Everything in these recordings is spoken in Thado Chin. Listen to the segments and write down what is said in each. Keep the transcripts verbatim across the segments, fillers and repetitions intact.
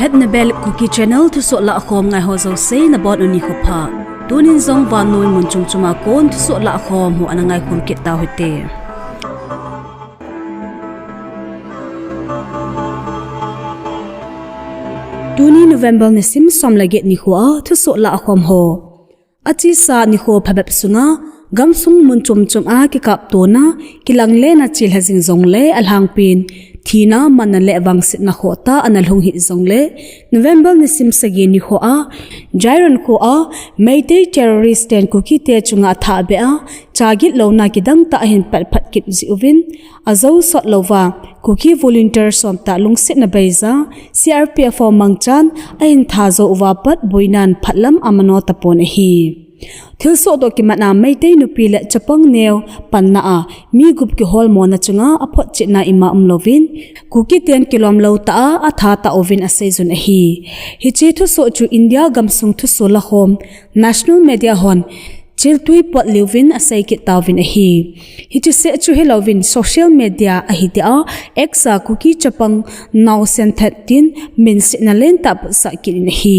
At Nebel Kuki Channel thusoh lahkhom ngai ho jouse nabonun nikho pha. Tunin jong vannoi mun chom chom a kon thusoh lahkhom ho ana ngaikhom kit tau hite. Tuni November nisim som le get nikho a thusoh lahkhom ho. Achesa nikho phabep sunga, gamsung mun chom chom a kikaptona, kilanglena chilha jing jongle alhangpin, thina manna le vangsetna khohtah ana lhung hih jongle, November nisim sagi nikho a, Jairon kho a, Meitei terrorist ten Kuki te chunga athah beh a, cha gitlona kidang tah ahin patphat kit jeh uvin, ajou sot louva, Kuki volunteer som tah lungsetna beija, C R P F ho mangchan, ahin tha jou uva pat boinan phatlam amano tapon ahi. Thilsoh toh kimat a Meitei nupi le chapang neo panna a mi gup kiholmona chunga aphotchetna ima umlouvin, Kuki ten kilom lou tah a atha tauvin aseijun ahi. Hiche thusoh chu India gamsung thusoh lahkhom National Media hon chiltui pot liuvin asei kit tauvin ahi. Hiche seh chu hilouvin social media ahi tia X a Kuki chapang naosen that tin minsetna lentah putsah kit in ahi.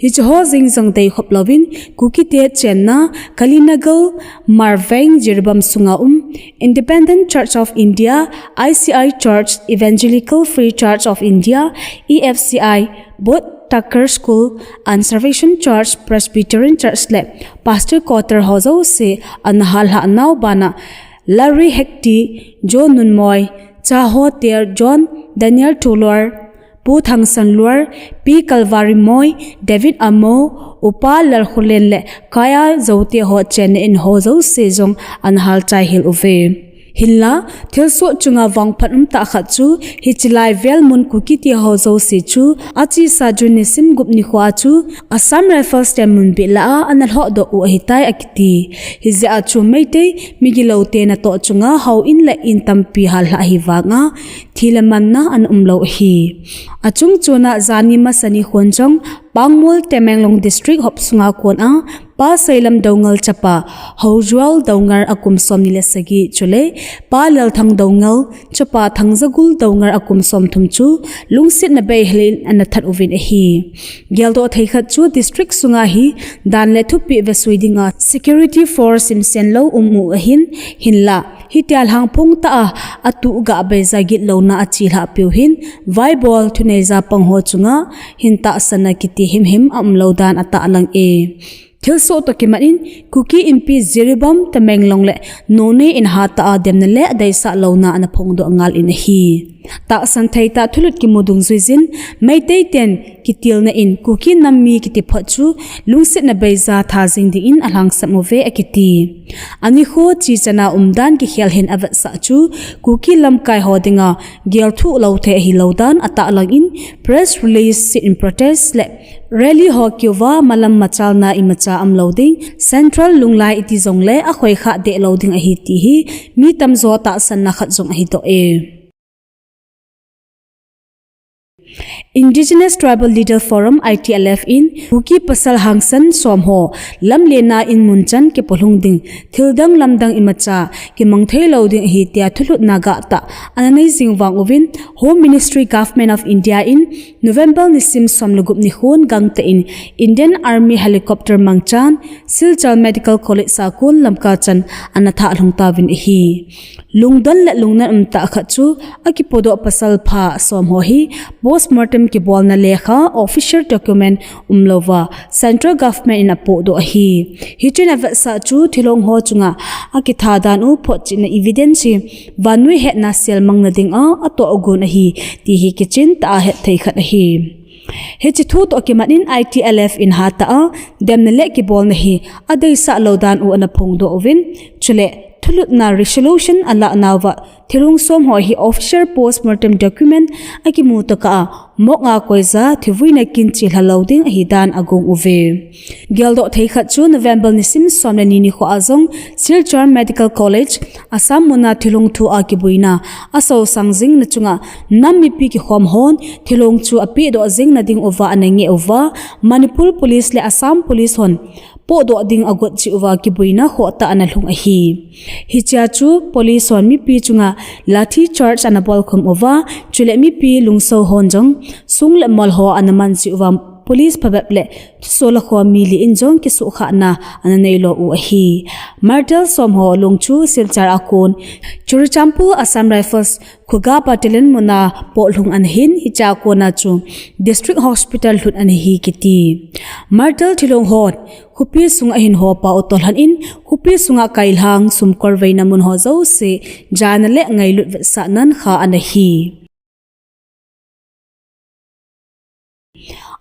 Hiche ho jeng jong deikhop louvin Kuki te chenna Kalinagar Marveng Jiribam sunga um Independent Church of India, I C I Church, Evangelical Free Church of India, E F C I, Both Tucker School and Salvation Church, Presbyterian Church le Pastor Quarter ho jouse ana hallhah nau bana Larry Hekti, Joe Nunmoi, Cha Hotel, John Daniel Tulor, Pu Thangsan Luar, Pi Kalvari Moi, David Amo, Upa Lalkholen le Kaya Joute ho chenna in ho jouse jong ana halchai hel uve. Hinla, thilsoh chunga vangphat umtah khat chu, hiche lai vel mun Kuki te ho jouse chu, achesa June nisim gup nikho a chu, Assam Rifles te mun beh lah a ana lhohdoh u ahitai akiti. Hijeh a chu Meitei migilou te natoh chunga houin le in tampi hallhah ahi vanga, thi le manna ana umlou ahi. Achung chuna jani masa nikhon jong, Pangmol Tamenglong District hop sunga kon a, Pa Seilam Doungel chapa, Houjual Doungel akum somni le sagi chule, Pa Lalthang Doungel, chapa Thangjagul Doungel akum somthum chu, lungsetna bei helin ana that uvin ahi. Geldoh thei khat chu district sunga hi, dan le thupeh vesui dinga security force simsen lou um u ahin, hinla, hitia lhangphong tah a, atuh gah beija gitlouna achelhah piu hin, vaibol thuneija pang ho chunga, hin tahsanna kiti himhim aumlou dan atahlang e. Thilsoh toh kimat in, Kuki Inpi Jiribam, Tamenglong le Noney in hatah a demna le adeisah louna ana phongdoh ngal in ahi. Tahsan thei tah thulut kimu dungjuijin, Meitei ten kitilna in Kuki nam mi kiti phot chu lungsetna beija tha jing dingin alhangsam uve akiti. Anikho chichan a umdan kikhel hin avetsah chu Kuki lamkai ho dinga gelthuh lou thei ahilou dan atahlang in press release, sit-in protest le rally ho kiuva malam machalna imacha umlou ding, central lunglai iti jongle akhoikhah deh lou ding ahi ti hi mi tamjo tahsanna khat jong ahidoh e. Indigenous Tribal Leaders Forum, I T L F in Kuki pasal hangsan som ho lamlenna in munchan kipolhung ding, thildang lamdang imacha kimang theilou ding ahi tia thulhutna gahtah ana nei jing vang uvin, Home Ministry, Government of India in November nisim som le gup nikhon gangtah in Indian Army helicopter mangchan Silchar Medical College sakon Lamka chan ana thah lhung tauvin ahi. Lungdon le lungnan umtah khat chu akipodoh pasal pha som ho hi postmortem kibolna lekha, official document, umlouva Central Government in apohdoh ahi. Hichun avetsah chu thilong ho chunga akitha dan u photchetna evidence hi vannoi hetna selmang nadinga atohgon ahi ti hi kichentah a hetthei khat ahi. Hiche thu toh kimat in I T L F in hatah a demna le kibolna hi adeisah lou dan u ana phongdoh uvin, chule thulhutna resolution alah nauva thilong som ho hi official postmortem document akimu tokah a morgue a koija thivuina kin chelha lou ding ahi dan agong uve. Geldoh thei khat chu November nisim som le ni nikho a jong Silchar Medical College, Assam muna thilong thu a kiboina asosang jing na chunga nam mipi kikhom hon thilong chu apehdoh jing nading uva ana ngeh uva, Manipur Police le Assam Police hon podoh ding agot cheh uva kiboina khohtah ana lhung ahi. Hichea chu police hon mipi chunga lathi charge ana bolkhum uva, chule mipi lungso hon jong sung le mol ho ana man cheh uva, police phabep le thuso lakho mi li in jong kisuhkhahna ana neilo u ahi. Martyr som ho lung chu Silchar a kon Churachandpur Assam Rifles Khuga Battalion muna pohlhung ana hin, hichea kona chu District Hospital lhut ana hi kiti. Martyr thilong hon khopi sunga hin hopa u toh lhon in, khopi sunga kailhang sumkol veina mun ho jouse jana le ngailut vetsahnan kha ana hi.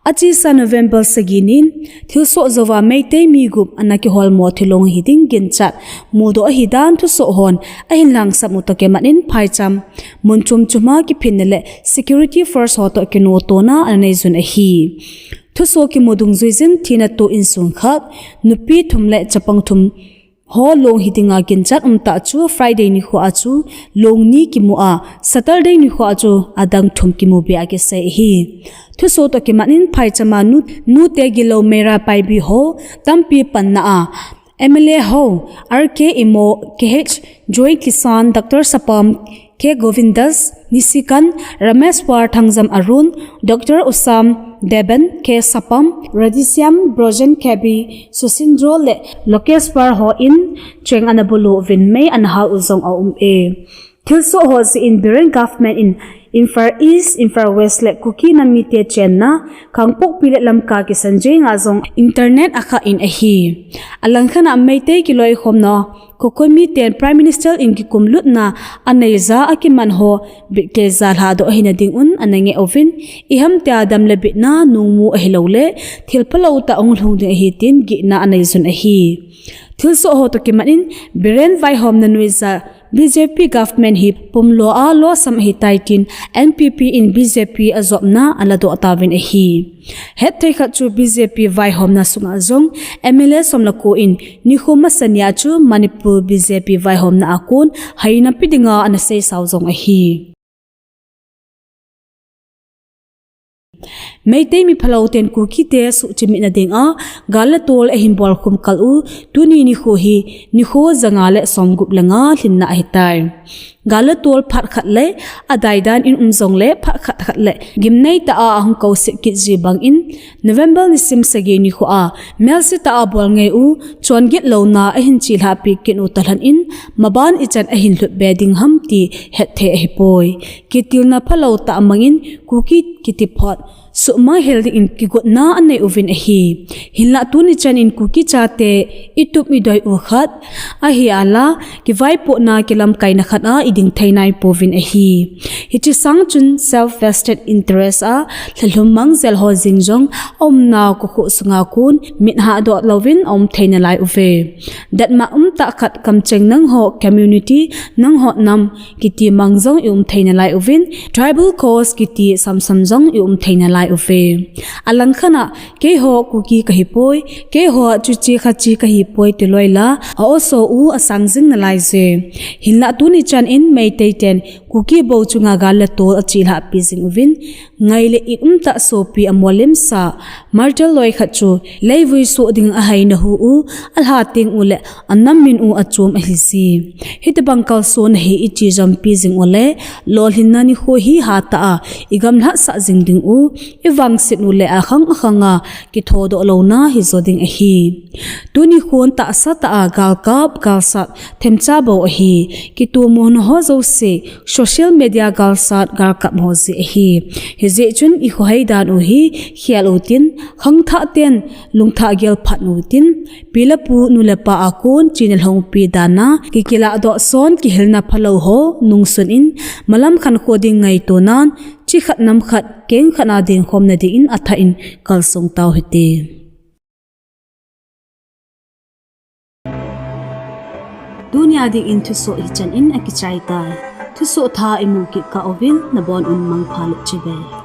Achesa November sagi nin, thilsoh jouva Meitei mi gup ana kiholmo thilong hiding ginchat mudoh ahidan thusoh hon ahin langsam u toh kimat in phaicham mun chom choma kiphinna le security force ho toh kinotona ana neijun ahi. Thusoh kimu dungjuijin thina toh insung khat, nupi thum le chapang thum ho long hidinga ginchat umtah chu Friday nikhoa chu long ni kimu a, Saturday nikhoa chu adang thum kimu be a kisei ahi. Thusoh toh kimat in phaichama nu, nute gilou Meira Paibi ho tampi panna a, M L A ho, R K Imo, K H Joy Kisan, Doctor Sapam, K Govindas, Nishikant, Rameshwar Thangjam Arun, Doctor Usam, Deben, K Sapam, Radheshyam, Brojen K B, Susindro le Lokeshwar ho in cheng ana bulu uvin mei ana hal u jong aum e. Thilsoh ho jeh in Biren government in Imphal East, Imphal West le Kuki nam mite chenna Kangpokpi le Lamka kisan jenga jong internet akha in ahi. Alangkhat a Meitei kiloikhomna COCOMI ten Prime Minister in kikum lutna aneija akiman ho bit keija lhadoh ahina dingun ana ngeh uvin, iham tia dam le bitna nungmu ahilou le thil phalou tah hung lhung ding ahi tin gihna aneijun ahi. Thilsoh ho toh kimat in Biren vaihomna nuija B J P government hi pumlo a losam ahitai tin N P P in B J P ajopna aladoh tauvin ahi. Hetthei khat chu B J P vaihomna sunga jong M L A som le ko in nikho masani a chu Manipur B J P vaihomna a kon haina pe dinga ana seisao jong ahi. Meitei mi phalou ten Kuki te suhchimitna dinga gal le tol ahin bolkhum kal u tuni nikho hi nikho janga le somgup le nga lhinna ahitai. Gal le tol phat khat le adaidan in um jongle phat khat khat le gimnei tah a ahung kouset kit ji bangin November nisim sagi nikhoa melsetah a bol ngei u chonget louna ahin chelhahpi kit u toh lhon in maban ichan ahin lhut be ding ham ti hetthei ahipoi. Kitilna phalou tah mangin Kuki kiti phot suhmang hel dingin kigotna anei uvin ahi. Hinlah tuni chan in Kuki chate itup idoi u khat ahi a la, kivaipohna kilamkaina khat a iding thei naipouvin ahi. Hiche sang chun self vested interest a lhalhum mang jel ho jeng jong aumna kokhuh sunga kon mit hahdoh louvin aum thei nalai uve. Datmo umtah khat kamcheng nangho community nangho nam kiti mang jong i um thei nalai uvin, tribal cause kiti samsam jong i um thei nalai uve. Alangkhat a keiho Kuki kahipoi, keiho chuche khache kahipoi ti loi la a-o so u asang jing nalai je. Hinlah tuni chan in Meitei ten Kuki bou chunga gal le tol achelhahpi jing uvin, ngai le it umtah sopi amolemsa martyr loi khat chu leivui soh ding ahaina hu u alha teng u le anam min u achom ahi ji. Hitobang kalsonna hi iche jompi jing u le lolhinna nikho hi hatah a igamlhat sah jing ding u, ivangset u le akhang akhang a kithodoh louna hijo ding ahi. Tuni khon tahsa tah a galkap galsat themcha bou ahi. Kitomo na ho jouse social media galsat galkap ho jeh ahi. Hijeh chun ikhohei dan u hi khel utin, khangthah ten lungthah gel phat utin, pi le pu nu le pa a kon chena lhongpi dan a kikilah doh son kihilna phalou ho nungsun in malam khankho ding ngaito nan, chi khat nam khat keng khat a dingkhomna dingin athah in kalsong tau hite. Tunia dingin thusoh hichan in akichai tai. Thusoh thah imu kit kah uvin nabon un mangpha le chibai.